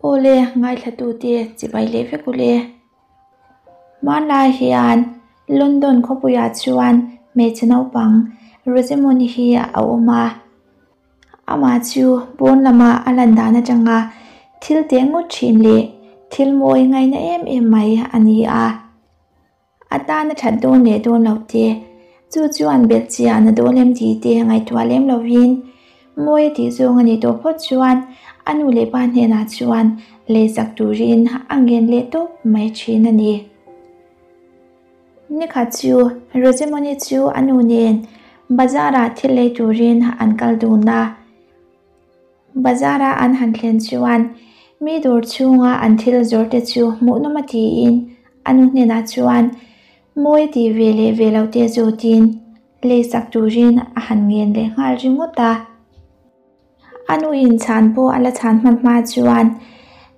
Awle, ngaithlatute chibai leh vek ule. Hmanlai hian London khawpuiah chuan hmeichhe naupang Rosamond hi a awm a. Amah chu pawn lama a lan dan atanga thil teh ngawt thin leh thil mawi ngaina em em mai a ni a. A tana that dawn leh dawn lo te, chu chuan belh chian a dawn lem tih te ngaihtuah lem lovin mawi a tih zawng a nih tawh phawt chuan a nu leh pa hnenah chuan leisak turin a ngen leh tawp mai thin a ni. Nikhat chu Rosemoni chu a nu nen bazar-ah thil lei turin an kal dun a. Bazar-a an han thlen chuan mi dawr chhunga an thil zawrh te chu hmuhnawm a tiin a nu hnenah chuan mawi ti ve leh ve lo te zawtin leisak turin a han ngen leh nghal ringawt a. A nu in chhan pawh a la chhan hman hma chuan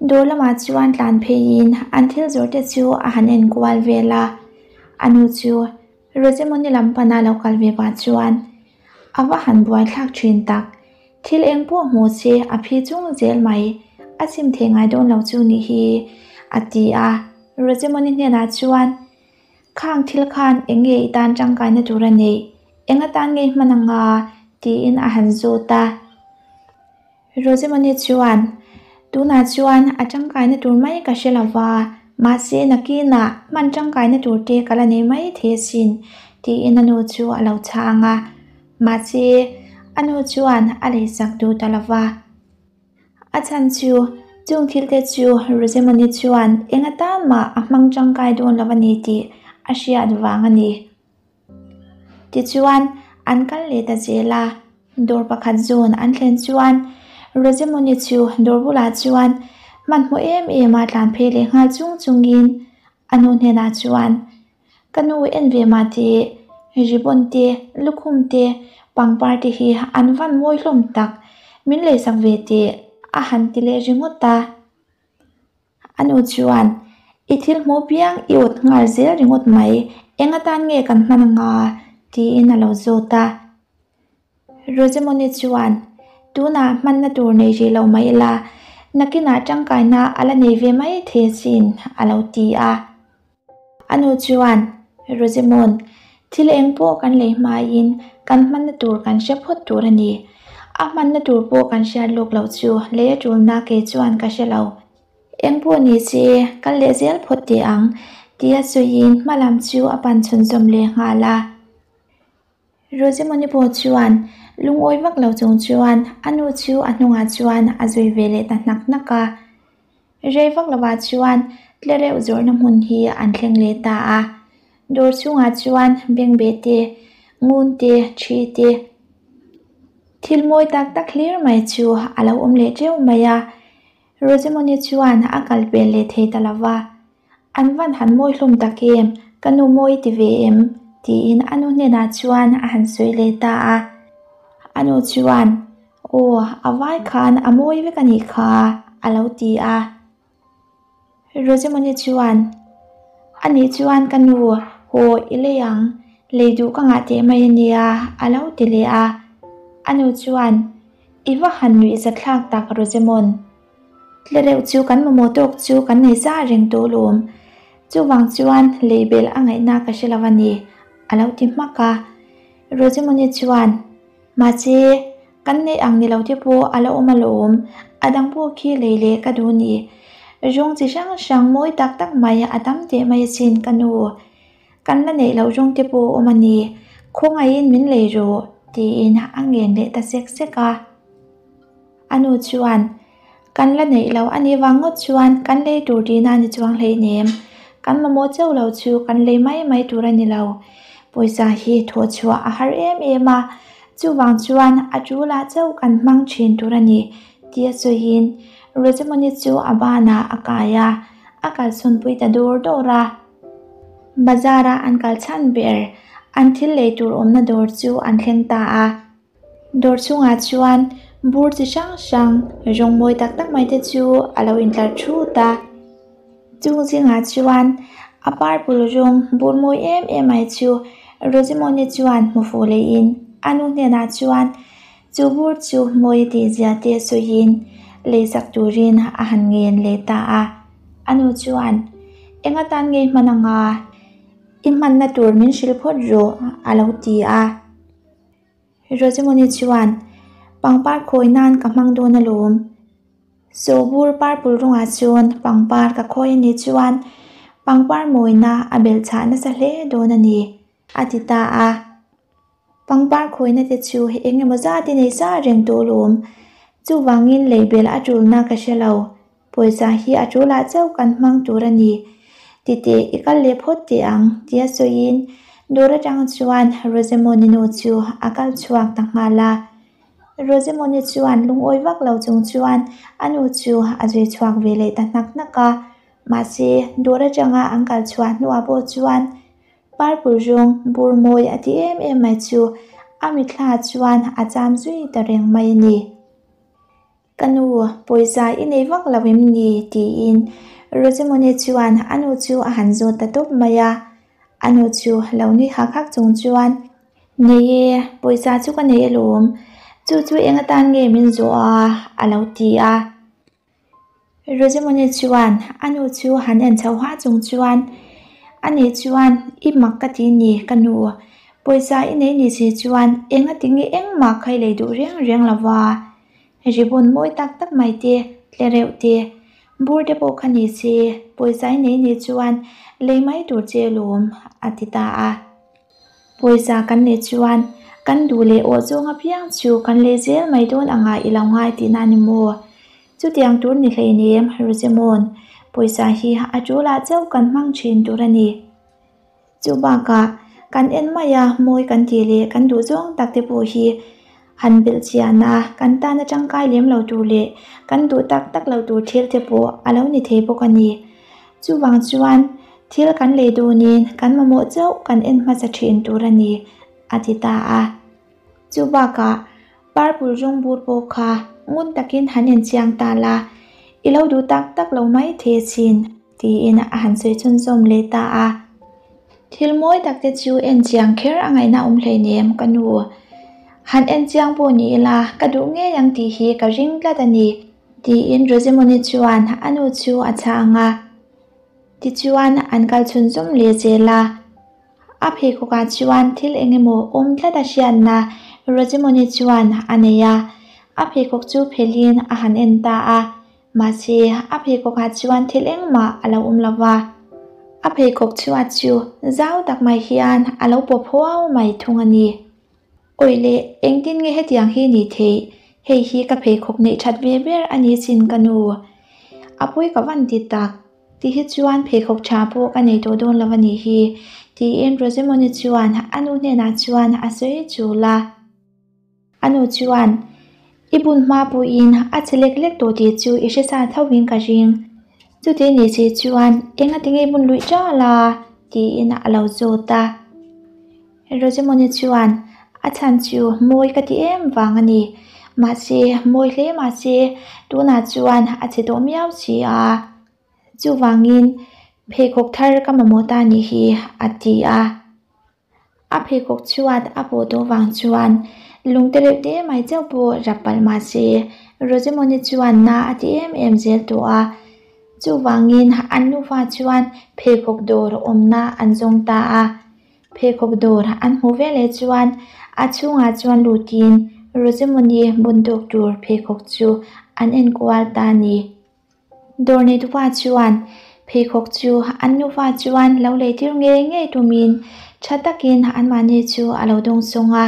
dawr lamah chuan tlan pheiin an thil zawrh te chu a han en kual vel a, a nu chu Rosemoni lam pana lo kal ve pah chuan a va han buaithlak thin tak. Thil eng pawh hmuh se a phi chung zel mai, a chim thei ngai dawn lo chu nih hi, a ti a. Rosemoni hnenah chuan, Khang thil khan eng nge i tan tangkaina tur a neih? Eng atan nge i hman anga? tiin a han zawt a. Rosemoni chuan, Tunah chuan a tangkaina tur mai ka hre lo va, mahse nakinah hman tangkaina tur te ka la nei mai thei asin, tiin a nu chu a lo chhang a. Mahse, a nu chuan a leisak duh ta lo va. A chhan chu, chung thil te chu Rosemoni chuan eng atan mah a hmang tangkai dawn lo a ni tih a hriat vang a ni. Tichuan, an kal leh ta zel a, dawr pakhat zawn an thlen chuan Rosemoni chu dawr bulah chuan hmanhmawh em em a tlan phei leh nghal chung chungin a nu hnenah chuan, Ka nu en ve mah tih, ribbon te, lukhum te, pangpar te hi an van mawi hlawm tak, min leisak ve teh a han ti leh ringawt a. A nu chuan, I thil hmuh piang i awt nghal zel ringawt mai, eng atan nge kan hman anga? tiin a lo zawt a. Rosemoni chuan, Tunah hmanna tur nei rih lo mai ila, nakinah tangkaina a la nei ve mai thei asin, a lo ti a. A nu chuan, Rosemon, thil eng pawh kan lei hmain kan hmanna tur kan hre phawt tur a ni. A hmanna tur pawh kan hriat lawk loh chu lei a tulna kei chuan ka hre lo. Eng pawh ni se, kal leh zel phawt teh ang, tia sawiin hma lam chu a pan chhunzawm leh nghal a. Rosemoni pawh chuan lungawi vak lo chung chuan a nu chu a hnungah chuan a zui ve leh ta hnak hnak a. Rei vak lovah chuan tlereuh zawrhna hmun hi an thleng leh ta a. Dawr chhungah chuan bengbeh te, ngun te, thi te, thil mawi tak tak hlir mai chu a lo awm leh teuh mai a. Rosemoni chuan a kal pel leh thei ta lo va. An van han mawi hlawm tak em, ka nu mawi ti ve em? tiin a nu hnenah chuan a han sawi leh ta a. A nu chuan, Aw, a vai khan a mawi vek a nih kha, a lo ti a. Rosemoni chuan, A nih chuan ka nu, haw i lei ang, lei duh ka ngah teh mai a nia, a lo ti leh a. A nu chuan, I va han nuih zathlak tak Rosemon. Tlereuh chu kan mamawh tawk chu kan nei za reng tawh lawm. Chuvang chuan lei bel a ngaihna ka hre lo a ni, a lo ti hmak a. Rosemoni chuan, Mahse, kan neih ang ni lo te pawh a la awm alawm, a dang pawh khi lei leh ka duh ni. Rawng chi hrang hrang mawi tak tak mai a tam teh mai asin ka nu. Kan la neih loh rawng te pawh awm a ni, khawngaihin min lei rawh, tiin a ngen leh ta sek sek a. A nu chuan, Kan la neih lo a nih vang ngawt chuan kan lei tur tihna a ni chuang hleinem. Kan mamawh chauh lo chu kan lei mai mai tur a ni lo. Pawisa hi thawh chhuah a har em em a, chuvang chuan a tulah chauh kan hmang thin tur a ni, tia sawiin Rosemoni chu a banah a kai a, a kalsawnpui ta dawr dawr a. Bazar-a an kal chhan ber, an thil lei tur awmna dawr chu an thleng ta a. Dawr chhungah chuan bur chi hrang hrang rawng mawi tak tak mai te chu a lo intlar thut a chung zingah chuan a purple rawng bur mawi em em mai chu Rosemoni chuan hmu fuh leh in a nu hnenah chuan chu bur chu mawi a tih zia te sawiin Leisak turin a han ngen leh ta a. A nu chuan, Eng atan ngei hman anga i hmanna tur min hrilh phawt rawh, a lo ti a. Rosemoni chuan, Pangpar khawi nan ka hmang dawn alawm. Sawhbur purple rawngah chuan pangpar ka khawi a nih chuan pangpar mawina a belhchhah nasa hle dawn a ni, a ti ta a. Pangpar khawina te chu eng emaw zat i nei sa reng tawh alawm. Chuvangin lei belh a tulna ka hre lo. Pawisa hi a tulah chauh kan hmang tur a ni. Titeh i kal leh phawt teh ang tia sawiin dawr atang chuan Rosemoni nu chu a kal chhuak ta nghal a. Rosemoni chuan lungawi vak lo chung chuan a nu chu a zui chhuak ve leh ta hnak hnak a. Mahse dawr atanga an kal chhuah hnuah pawh chuan Purple rawng bur mawi a ti em em mai chu a mitthla chuan a cham zui ta reng mai a ni. Ka nu, pawisa i nei vak lo em ni? tiin Rosemone chuan a nu chu a han zawt ta tawp mai a. A nu chu lo nui hak hak chung chuan, Nei e, pawisa chu ka nei alawm. Chu chu eng atan nge min zawh a? a lo ti a. Rosemone chuan a nu chu han en chho hah chung chuan, A nih chuan i mak ka ti ni ka nu, pawisa i nei ni si chuan enga tinge engmah kha i lei duh reng reng lo va, ribbon mawi tak tak mai te, tle reuh te, bur te pawh kha ni se, pawisa i nei ni chuan lei mai tur che alawm, a ti ta a. Pawisa kan neih chuan kan duh leh awh zawng apiang chu kan lei zel mai dawn anga i lo ngai tihna a ni maw? Chutiang tur ni hleinem, Rosemon, pawisa hi a tulah chauh kan hmang thin tur a ni. Chu bakah kan en mai a, mawi kan tih leh kan duh zawng tak te pawh hi han belh chian a, kan tana tangkai lem lo tur leh kan duh tak tak lo tur thil te pawh a lo ni thei bawk a ni. Chuvang chuan thil kan lei dawnin kan mamawh chauh kan en hmasa thin tur a ni, a ti ta a. Chu bakah purple rawng bur pawh kha ngun takin han en chiang ta la, i lo duh tak tak lo mai thei asin, tiin a han sawi chhunzawm leh ta a. Thil mawi tak te chu en chiang kher a ngaihna awm hleinem ka nu. Han en chiang pawh ni ila ka duh ngei ang tih hi ka ring tlat a ni. Tiin Rosemoni chuan a nu chu a chhang a. Tichuan an kal chhunzawm leh zel a. A pheikhawkah chuan thil eng emaw awm tlat a hriatna Rosemoni chuan a nei a. A pheikhawk chu phelhin a han en ta a. Mahse a pheikhawkah chuan thil engmah a lo awm lo va. A pheikhawk chhuat chu zau tak mai hian a lo pawp huau mai thung a ni. Awih leh, engtin nge hetiang hi ni theih? Hei hi ka pheikhawk neih that ve ber a ni chin ka nu. A pawi ka van ti tak. Ti hi chuan pheikhawk tha pawh ka nei tawh dawn lo a nih hi, tiin Rosemoni chuan a nu hnenah chuan a sawi chul a. A nu chuan, I bun hma pawhin a che lek lek tawh tih chu i hre sa tho in ka ring. Chuti ni si chuan engati nge i bun luih ṭal a? tiin a lo zawt a. Rosemoni chuan, A chhan chu mawi ka ti em vang a ni. Mahse, mawi hle mahse, tunah chuan a che tawh miau si a. Chuvangin, pheikhawk thar ka mamawh ta nih hi, a ti a. A pheikhawk chhuat a pawh tawh vang chuan lungte reuh te mai chauh pawh rap palh mahse, Rosemoni chuan na a ti em em zel tawh a. Chuvangin, an nufa chuan pheikhawk dawr awmna an zawng ta a. Pheikhawk dawr an hmuh veleh chuan a chhungah chuan lutin Rosemoni bun tawk tur pheikhawk chu an enkual ta a ni. Dawr neitupa chuan pheikhawk chu an nufa chuan lo lei tir ngei ngei tumin tha takin anmahni chu a lo dawngsawng a.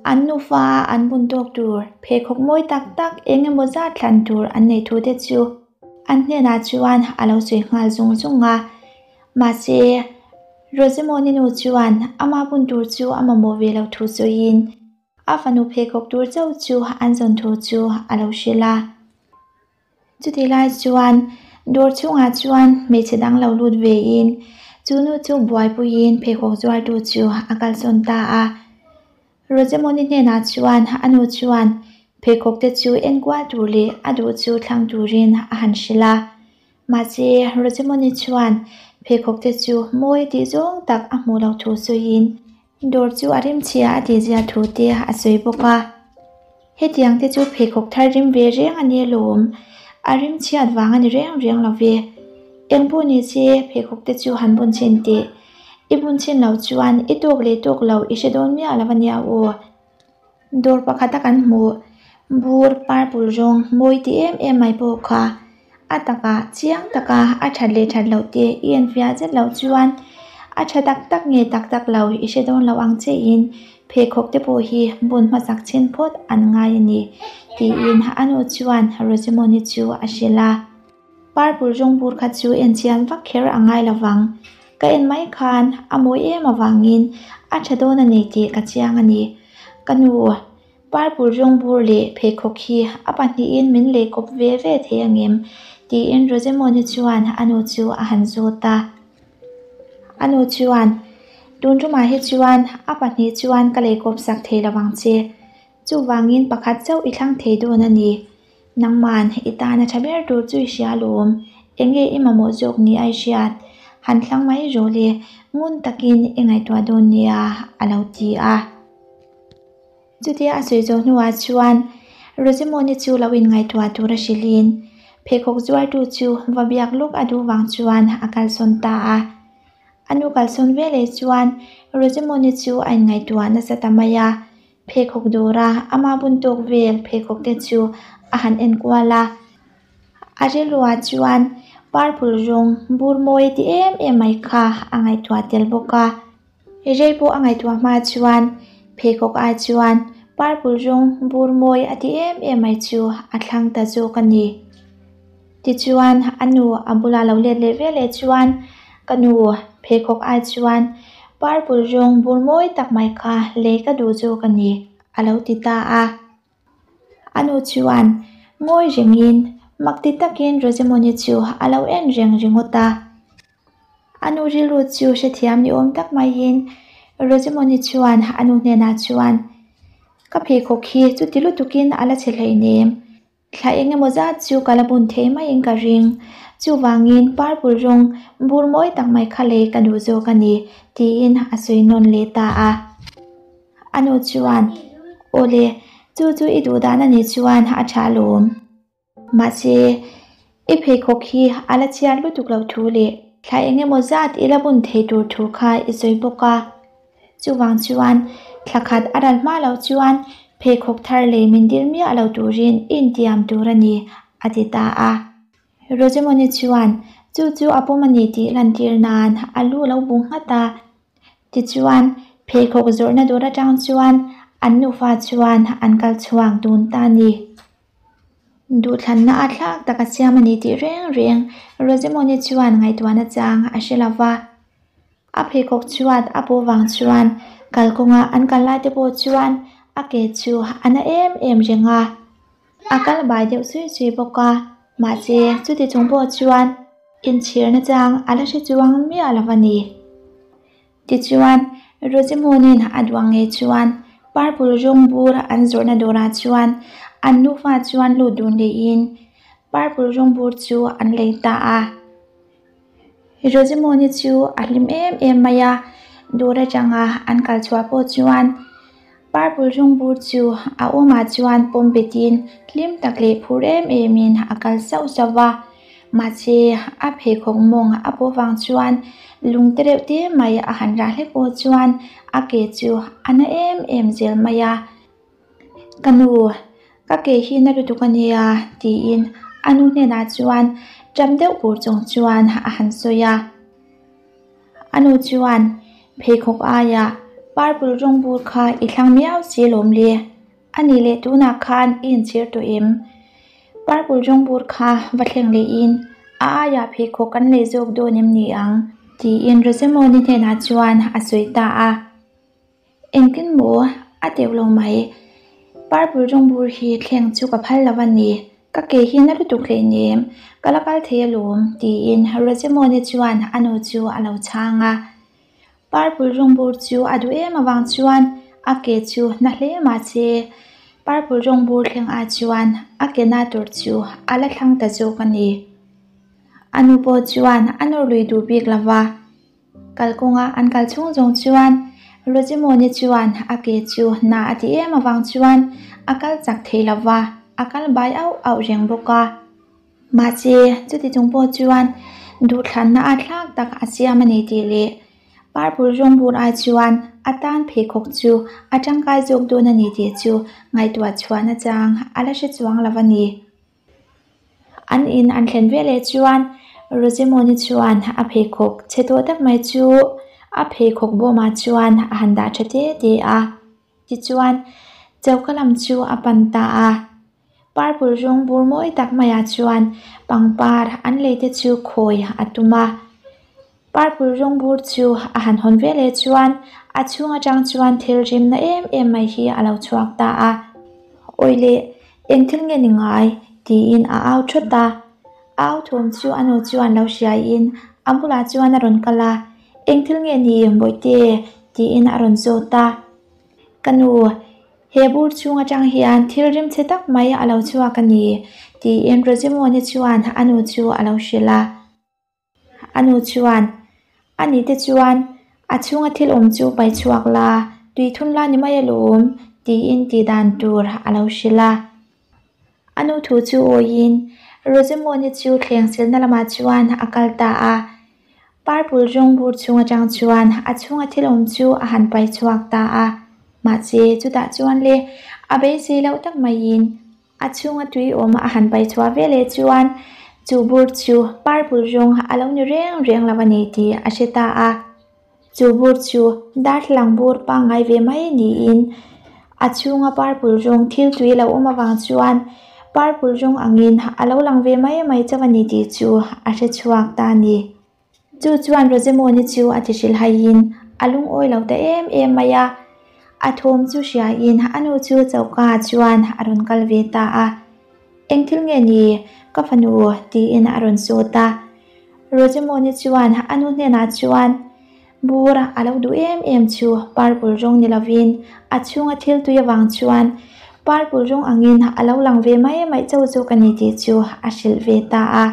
An nufa an bun tawk tur pheikhawk mawi tak tak eng emaw zat thlan tur an nei thu te chu an hnenah chuan a lo sawi nghal zung zung a. Mahse, Rosemoni nu chuan ama bun tur chu a mamawh ve lo thu sawiin a fanu pheikhawk tur chauh chu an zawn thu chu a lo hrilh a. Chutih lai chuan dawr chhungah chuan hmeichhe dang lo lut vein chu nu chu buaipuiin pheikhawk zuartu chu a kalsawn ta a. Rosemoni hnenah chuan a nu chuan pheikhawk te chu enkual tur leh a duh chu thlang turin a han hrilh a. Mahse, Rosemoni chuan pheikhawk te chu mawi tih zawng tak a hmuh loh thu sawiin dawr chu a rimchhia a tihzia thu te a sawi bawk a. Hetiang te chu pheikhawk thar rim ve reng a nia lawm, a rim chhiat vang a ni reng reng lo ve. Eng pawh ni se pheikhawk te chu han bun chhin teh. I bun chhin lo chuan i tawk leh tawk lo i hre dawn miah lo a nia aw. Dawr pakhata kan hmuh bur purple rawng mawi ti em em mai pawh kha a takah chiang taka a that leh that loh te i enfiah zet loh chuan a tha tak tak nge tak tak lo i hre dawn lo ang che in pheikhawk te pawh hi bun hmasak chhin phawt an ngai a ni tiin a nu chuan Rosemoni chu a hrilh a. Purple rawng bur kha chu en chian vak kher a ngai lo vang. Ka en mai khan a mawi em avangin a tha dawn a ni tih ka chiang a ni. Ka nu, purple rawng bur leh pheikhawk hi a pahnihin min lei kawp ve ve thei angem? tiin Rosemoni chuan a nu chu a han zawt a. A nu chuan, Tun tumah hi chuan a pahnih chuan ka lei kawp sak thei lo vang che. Chuvangin pakhat chauh i thlang thei dawn a ni. Nangman i tana tha ber tur chu i hria alawm. Enge i mamawh zawk ni a i hriat? Han thlang mai rawh le, ngun takin i ngaihtuah dawn nia, a lo ti a. Chutia a sawi zawh hnuah chuan Rosemoni chu lo inngaihtuah tur a hrilhin pheikhawk zuartu chu va biak lawk a duh vang chuan a kalsawn ta a. A nu kalsawn veleh chuan Rosemoni chu a inngaihtuah nasa ta mai a. Pheikhawk dawra ama bun tawk vel pheikhawk te chu a han en kual a. A rilruah chuan purple rawng bur mawi ti em em mai kha a ngaihtuah tel bawk a. Rei pawh a ngaihtuah hma chuan pheikhawk ai chuan purple rawng bur mawi a ti em em mai chu a thlang ta zawk a ni. Tichuan a nu a bula lo let leh veleh chuan ka nu pheikhawk ai chuan purple rawng bur mawi tak mai kha lei ka duh zawk a ni a lo ti ta a. A nu chuan ngawi rengin mak ti takin Rosemoni chu a lo en reng ringawt a. A nu rilru chu hrethiam ni awm tak maiin Rosemoni chuan a nu hnenah chuan ka pheikhawk hi chuti lutukin a la chhe hleinem. Thla eng emaw zat chu ka la bun thei maiin ka ring. Chuvangin purple rawng bur mawi tak mai kha lei ka duh zawk a ni, tiin a sawi nawn leh ta a. A nu chuan, Awle, chu chu i duh dan a nih chuan a tha alawm. Mahse, i pheikhawk hi a la chhiat lutuk lo thu leh thla eng emaw zat i la bun thei tur thu kha i sawi bawk a. Chuvang chuan thla khat a ral hma loh chuan pheikhawk thar lei min dil miah lo turin i intiam tur a ni, a ti ta a. Rosemoni chuan chu chu a pawm a ni tih lantir nan a lu lo bu nghat a. Tichuan, pheikhawk zawrhna dawr atang chuan an nufa chuan an kal chhuak dun ta a ni. Duhthlanna a thlak tak a siam a ni tih reng reng Rosemoni chuan ngaihtuahna chang a hre lo va. A pheikhawk chhuat a pawh vang chuan kalkawnga an kal lai te pawh chuan a ke chu a na em em reng a, a kal bai deuh zui zui bawk a, mahse chuti chung pawh chuan inchhirna chang a la hre chuang miah lo a ni. Tichuan, Rosemoni'n a duang ngei chuan purple rawng bur an zawrhna dawrah chuan an nufa chuan lut dun lehin purple rawng bur chu an lei ta a. Rosemoni chu a hlim em em mai a, dawr atanga an kal chhuah pawh chuan purple rawng bur chu a awmah chuan pawm betin hlim tak leh phur em emin a kal sauh sauh va. Mahse a pheikhawk mawng a pawh vang chuan lung te reuh te mai a han rah hlek pawh chuan a ke chu a na em em zel mai a. Ka nu, ka ke hi na lutuk a nia tiin a nu hnenah chuan ṭam deuh pur chung chuan a han sawi a. A nu chuan pheikhawk aiah purple rawng bur kha i thlang miau si lawm le, a nih leh tunah khan i inchhir tawh em? Purple rawng bur kha va thleng lehin a aiah pheikhawk kan lei zawk dawn em ni ang? Tiin Rosemoni hnenah chuan a sawi ta a. Engtin maw? A teuh lo mai. Purple rawng bur hi thleng chu ka phal lo a ni. Ka ke hi na lutuk hleinem, ka la kal thei alawm, tiin Rosemoni chuan a nu chu a lo chhang a. Purple rawng bur chu a duh em avang chuan a ke chu na hle mahse purple rawng bur thleng ah chuan a ke na tur chu a la thlang ta zawk a ni. A nu pawh chuan a nawr lui duh bik lo va. Kalkawnga an kal chhung zawng chuan Rojimawni chuan a ke chu na a ti em avang chuan a kal chak thei lo va, a kal bai auh auh reng bawk a. Mahse, chuti chung pawh chuan duhthlanna a thlak tak a siam a ni tih leh Purple rawng bur ai chuan a tan pheikhawk chu a tangkai zawk dawn a ni tih chu ngaihtuah chhuahna chang a la hre chuang lo a ni. An in an thlen veleh chuan Rosemoni chuan a pheikhawk chhe tawh tak mai chu a pheikhawk bawmah chuan a han dah tha te te a. Tichuan, choka lam chu a pan ta a. Purple rawng bur mawi tak maiah chuan pangpar an lei te chu khawi a tum a. Purple rawng bur chu a han hawn veleh chuan a chhung atang chuan thil rimna em em mai hi a lo chhuak ta a. Awi leh, eng thil nge ni ngai? tiin a au thawt a. A au thawm chu a nu chuan lo hriaiin a bulah chuan a rawn kal a, Eng thil nge ni Bawihte? tiin a rawn zawt a. Ka nu, he bur chhung atang hian thil rim chhe tak mai a lo chhuak a ni, tiin Rosimawni chuan a nu chu a lo hrilh a. A nu chuan, A ni te chuan a chhunga thil awm chu pai chhuak la, tui thun la ni mai alawm, tiin tih dan tur a lo hrilh a. A nu thu chu awiin Rosemawni chu thleng silna lamah chuan a kal ta a. Purple rawng bur chhung atang chuan a chhunga thil awm chu a han pai chhuak ta a. Mahse, chutah chuan le a beisei loh tak maiin A chhunga tui awm a han pai chhuah ve leh chuan chu bur chu purple rawng a lo ni reng reng lo a ni tih a hre ta a. Chu bur chu darthlalang bur pangngai ve mai niin a chhunga purple rawng thil tui lo awm avang chuan purple rawng angin a lo lang ve mai mai chauh a ni tih chu a hre chhuak ta a ni. Chu chuan Rosemawni chu a ti hrilhaiin a lungawi lo ta em em mai a. A thawm chu hriain a nu chu choka chuan a rawn kal ve ta a. Eng thil nge ni ka fanu tiin a rawn sawt a. Rosemawni chuan a nu hnenah chuan bur a lo duh em em chu purple rawng ni lovin a chhunga thil tui avang chuan purple rawng angin a lo lang ve mai mai chauh zawk a ni tih chu a hrilh ve ta a.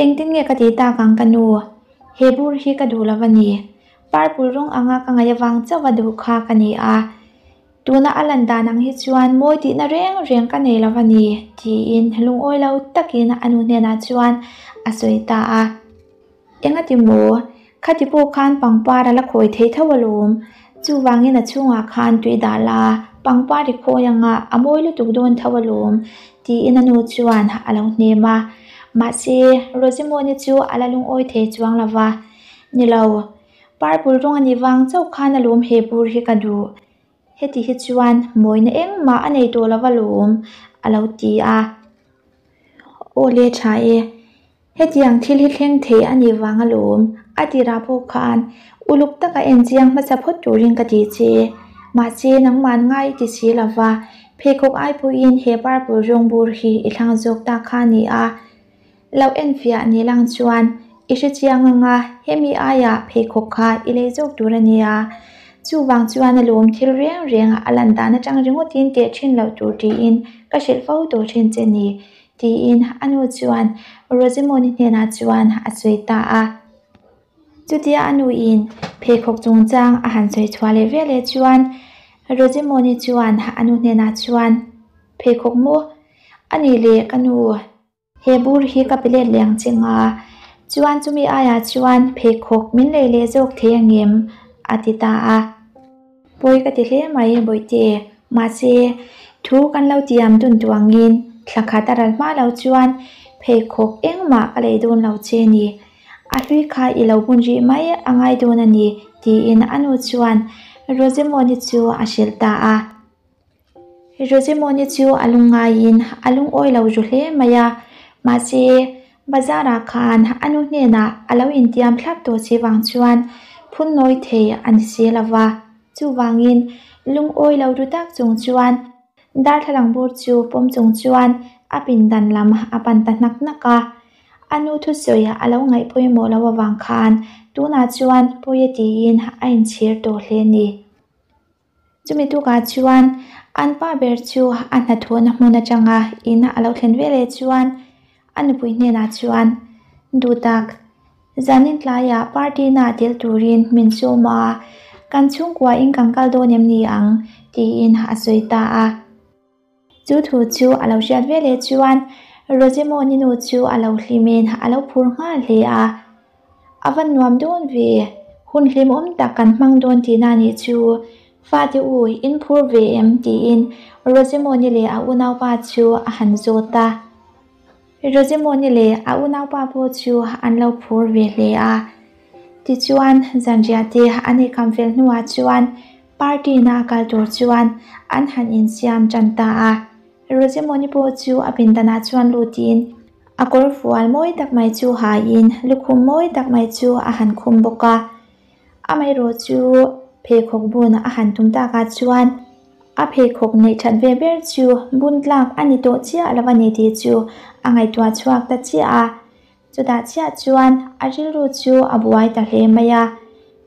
Engtin nge ka tih tak ang ka nu? He bur hi ka duh lo a ni. Purple rawng anga ka ngaih avang chauh a duh kha ka ni a. Tuna a lan dan ang hi chuan mawi tihna reng reng ka nei lo a ni, tiin lungawi lo takin a nu hnenah chuan a sawi ta a. Engati maw? Khati pawh khan pangpar a la khawi thei tho alawm. Chuvangin a chhungah khan tui dah la, pangpar i khawi anga a mawi lutuk dawn tho alawm, tiin a nu chuan a lo hnem a. Mahse, Rosimawni chu a la lungawi thei chuang lo va. Ni lo, purple rawng a nih vang chauh khan alawm he bur hi ka duh. Heti hi chuan mawina engmah a nei tawh lo alawm, a lo ti a. Aw le tha e. Hetiang thil hi thleng thei a nih vang alawm, a tirah pawh khan uluk taka en chiang hmasa phawt turin ka ti che. Mahse, nangman ngai i ti si lo va, pheikhawk ai pawhin he purple rawng bur hi i thlang zawk ta kha a ni a. Lo enfiah ni lang chuan i hre chiang anga hemi aiah pheikhawk kha i lei zawk tur a nia. Chuvang chuan alawm thil reng reng a lan dan atang ringawtin teh thin loh tur tiin ka hrilh fo tawh thin che ni. Tiin a nu chuan Rosemawni hnenah chuan a sawi ta a. Chutia a nuin pheikhawk chungchang a han sawi chhuah leh veleh chuan Rosemawni chuan a nu hnenah chuan, Pheikhawk maw? A nih leh ka nu, he bur hi ka pe let leh ang che nga, chuan chumi aiah chuan pheikhawk min lei leh zawk thei angem? a ti ta a. Pawi ka ti hle mai Bawihte, mahse thu kan lo tiam dun duh angin thla khat a ral hma lo chuan pheikhawk engmah ka lei dawn lo che ni. A hlui kha i lo bun rih mai a ngai dawn a ni tiin a nu chuan Rosemawni chu a hrilh ta a. Rosemawni chu a lungngaiin a lungawi lo ru hle mai a, mahse Bazar-ah khan a nu hnenah a lo intiam thlap tawh si vang chuan phun nawi thei a ni si lo va. Chuvangin lungawi lo ru tak chung chuan darthlalang bur chu pawm chung chuan a pindan lam a pan ta hnak hnak a. A nu thusawi a lo ngaih pawimawh loh avang khan tunah chuan pawi a tiin a inchhir tawh hle a ni. Chumi tukah chuan an pa ber chu a hnathawhna hmun atanga in a lo thlen veleh chuan a nupui hnenah chuan, Duhtak, zanin tlaiah party na tel turin min sawm a, Kan chhungkua in kan kal dawn em ni ang? tiin a sawi ta a. Chu thu chu a lo hriat ve leh chuan Rosemoni nu chu a lo hlimin a lo phur nghal hle a. A va nuam dawn ve, hun hlimawm tak kan hmang dawn tihna nih chu. Fate u, in phur ve em? tiin Rosemoni leh a unaupa chu a han zawt a. Rosemoni leh a unaupa pawh chu an lo phur ve hle a. Tichuan, zanriah te an eikham fel hnuah chuan party na a kal tur chuan an han insiam tan ta a. Rosemoni pawh chu a pindanah chuan lutin a kawr fual mawi tak mai chu hain lukhum mawi tak mai chu a han khum bawk a. Amaherawh chu pheikhawk bun a han tum takah chuan a pheikhawk neih that ve ber chu bun tlak a ni tawh chiah lo a ni tih chu a ngaihtuah chhuak ta chiah a. Chutah chiah chuan a rilru chu a buai ta hle mai a.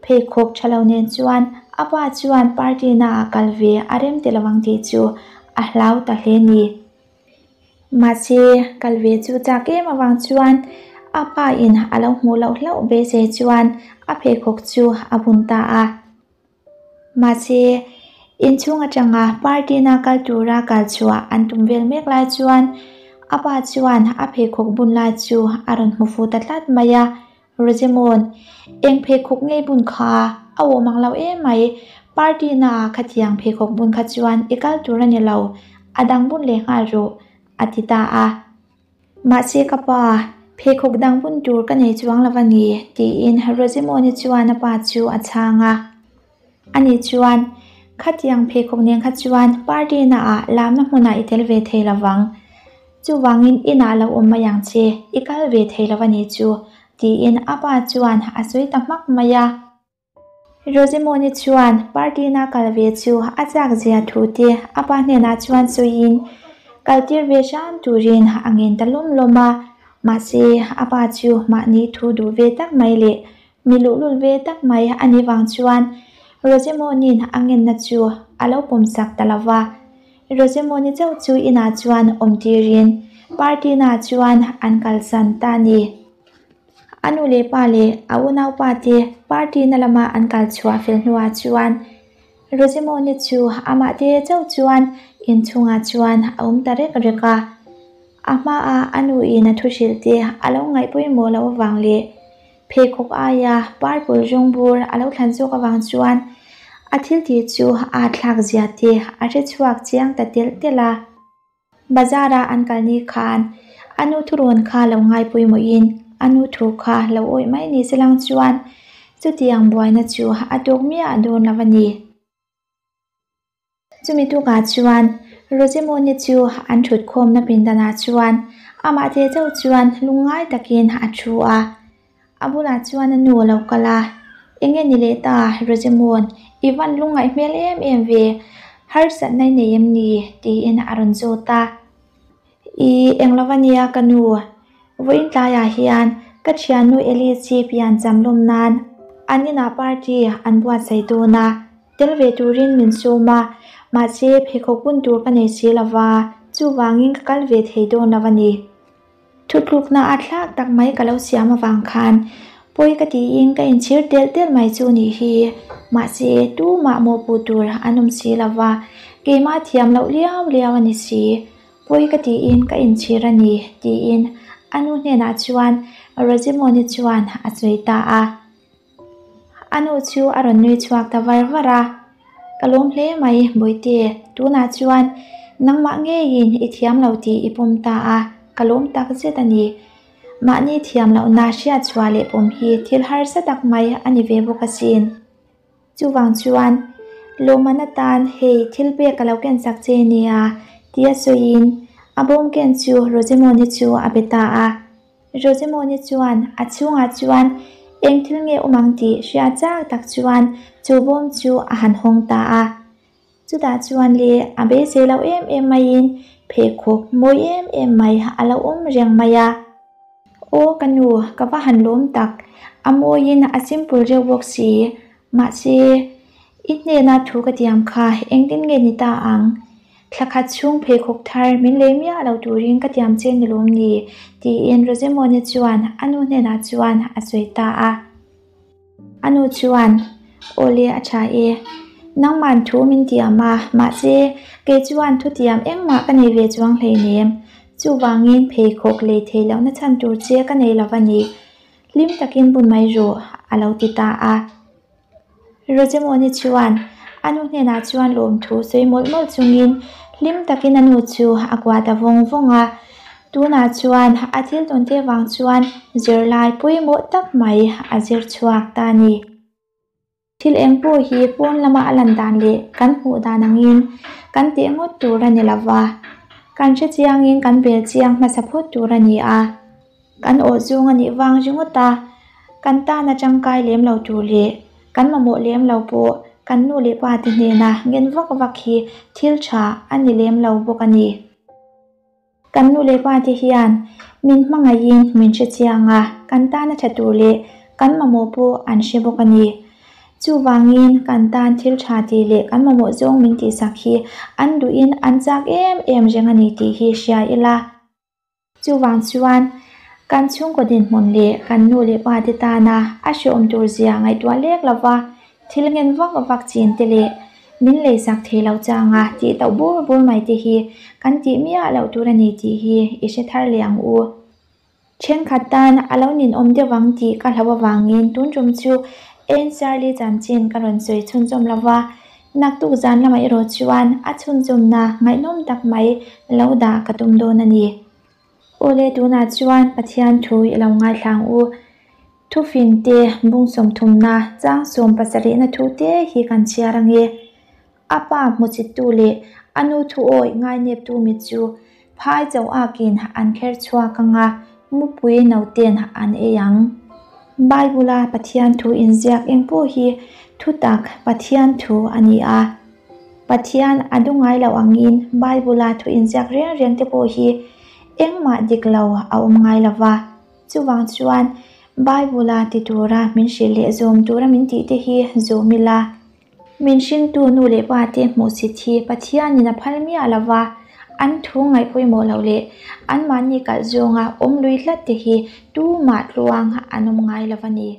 Pheikhawk tha lo nen chuan a pa chuan party naah kal ve a rem ti lo ang tih chu a hlau ta hle ni. Mahse, kal ve chu chak em avang chuan a pa in a lo hmuh loh hlauh beisei chuan a pheikhawk chu a bun ta a. Mahse, inchhung atanga party na kal tura kal chhuah an tum vel mek lai chuan a pa chuan a pheikhawk bun lai chu a rawn hmu fu ta tlat mai a. Rosemon, eng pheikhawk ngei bun kha a awm ang lo em mai, party na ah khatiang pheikhawk bun kha chuan i kal tur a ni lo, a dang bun leh nghal rawh, a ti ta a. Mahse ka pa, pheikhawk dang bun tur ka nei chuang lo a ni, tiin Rosemoni chuan a pa chu a chhang a. Ani chuan, Khatiang pheikhawk nen kha chuan party na ah lamna hmunah i tel ve thei lo vang. Chuvangin inah lo awm mai ang che, i kal ve thei lo a nih chu, tiin a pa chuan a sawi ta hmak mai a. Rosemoni chuan party na kal ve chu a chak zia thu te a pa hnenah chuan sawiin kal tir ve hram turin a ngen ta lawm lawm a. Mahse a pa chu mahni thu duh ve tak mai leh Mi luhlul ve tak mai a nih vang chuan Rosemoni'n a ngenna chu a lo pawmsak ta lo va. Rosemoni chauh chu inah chuan awm tirin party naah chuan an kalsan ta a ni. A nu leh pa leh a unaupa te party na lama an kal chhuah fel hnuah chuan Rosemoni chu amah te chauh chuan inchhungah chuan a awm ta rek rek a. A hmaah a nuin a thu hrilh te a lo ngaih pawimawh loh avang leh Pheikhawk aia purple rawng bur a lo thlan zawk avang chuan a thil tih chu a thlak zia te a hre chhuak chiang ta telh telh a. Bazar a an kal ni khan a nu thurawn kha lo ngai pawimawhin a nu thu kha lo awih mai ni se lang chuan chutiang buaina chu a tawk miah dawn lo a ni. Chumi tukah chuan Rosemoni chu an thut khawmna pindanah chuan amah te chauh chuan lungngai takin a thu a. A bulah chuan a nu a lo kal a, Enge ni leh ta Rosemon, i van lungngaih hmel em em ve, harsatna i nei em ni? tiin a rawn zawt a. I eng lo ania ka nu, vawiin tlaiah hian ka thiannu Alice-i pian cham lawm nan an inah party an buatsaih dawn a, tel ve turin min sawm a, mahse pheikhawk bun tur ka nei si lo va, chuvangin ka kal ve thei dawn lo a ni. Thutlukna a thlak tak mai ka lo siam avang khan pawi ka tiin ka inchhir telh telh mai chu nih hi. Mahse tumah mawhpuh tur an awm si lo va, keimah thiam loh liau liau a ni si. Pawi ka tiin ka inchhir a ni, tiin a nu hnenah chuan Rosemoni chuan a sawi ta a. A nu chu a rawn nui chhuak ta var var a, Ka lawm hle mai Bawihte, tunah chuan nangmah ngeiin i thiam lo tih i pawm ta a, ka lawm tak zet a ni. Mahni thiam lohna hriat chhuah leh pawm hi thil harsa tak mai a ni ve bawk asin. Chuvang chuan lawmman atan hei thil pek ka lo ken sak che nia tia sawiin a bawm ken chu Rosemoni chu a be ta a. Rosemoni chuan a chhungah chuan eng thil nge awm ang tih hria chak tak chuan chu bawm chu a han hawng ta a. Chutah chuan le a beisei lo em em maiin pheikhawk mawi em em mai a lo awm reng mai a. Aw ka nu, ka va han lawm tak, a mawiin a simple reuh bawk si. Mahse, i hnena thu ka tiam kha engtin nge ni ta ang? Thla khat chhung pheikhawk thar min lei miah lo turin ka tiam che ni lawm ni? tiin Rosemoni chuan a nu hnenah chuan a sawi ta a. A nu chuan, Awle a tha e. Nangman thu min tiam a, mahse kei chuan thutiam engmah ka nei ve chuang hleinem. Chuvangin pheikhawk lei thei lohna chhan tur che ka nei lo va ni. Hlim takin bun mai rawh, a lo ti ta a. Rogemoni chuan a nu hnenah chuan lawmthu sawi mawlh mawlh chungin hlim takin a nu chu a kuah ta vawng vawng a. Tunah chuan a thil tawn te vang chuan zirlai pawimawh tak mai a zir chhuak ta a ni. Thil eng pawh hi pawn lama a lan dan leh kan hmuh dan angin kan teh ngawt tur a ni lo va, kan hre chiangin kan bel chiang hmasa phawt tur a ni a. Kan awh zawng a nih vang ringawt a, kan tana tangkai lem lo tur leh kan mamawh lem lo pawh kan nu leh pa te hnena ngen vak vak hi thil tha a ni lem lo bawk a ni. Kan nu leh pa te hian min hmangaihin min hre chiang a, kan tana tha tur leh kan mamawh pawh an hre bawk a ni. Chuvangin kan tan thil tha tih leh kan mamawh zawng min tihsak hi an duhin an chak em em reng a ni tih hi hria ila. Chuvang chuan kan chhungkaw dinhmun leh kan nu leh pa te tana a hreawm tur zia ngaihtuah lek lova thil ngen vak vak chin te leh min leisak thei lo changa tih tauh bur bur mai te hi kan tih miah loh tur a ni tih hi i hre thar leh ang u. Thenkhat tan a lo ninawm deuh ang tih ka hlauh avangin tun tum chu Ann Shirley chanchin ka rawn sawi chhunzawm lova, naktuk zan lamah erawh chuan a chhunzawmna ngaihnawm tak mai lo dah ka tum dawn a ni. Awle tunah chuan Pathian thu i lo ngaithla ang u. Thufing te bung sawmthumna chang sawm pasarihna thu te hi kan chhiar ange. A pa hmuchittu leh a nu thu awih ngaineptu mi chu phai cho akin an kher chhuak ang a, mupui nauten an ei ang. Bible-a Pathian thu inziak eng pawh hi thutak Pathian thu a ni a. Pathian a du ngai loh angin Bible-a thu inziak reng reng te pawh hi engmah dik lo a awm ngai lo va. Chuvang chuan Bible-a ti tura min hrilh leh zawm tura min tih te hi zawm ila. Min hringtu nu leh pa te hmuhsit hi Pathianin a phal miah lo va, an thu ngaih pawimawh loh leh anmahni kalh zawnga awm lui hlat te hi tumah tluang an awm ngai lo a ni.